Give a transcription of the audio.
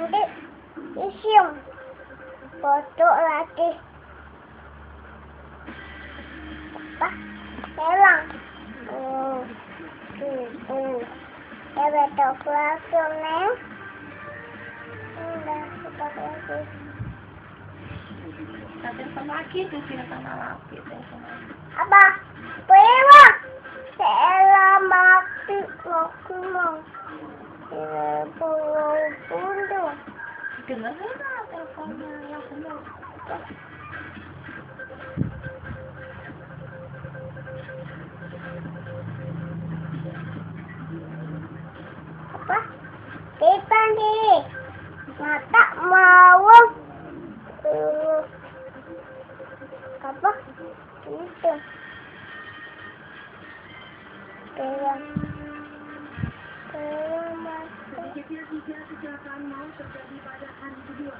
nanti isium foto lagi apa hilang ya betul langsung neng udah cepat lagi telepon lagi tuh telepon lagi apa pelan saya mati mau pundu dengar nggak teleponnya yang benar apa kita nih mata mau apa itu pelan mati. Sedikitnya 3 kecelakaan maut terjadi pada hari kedua.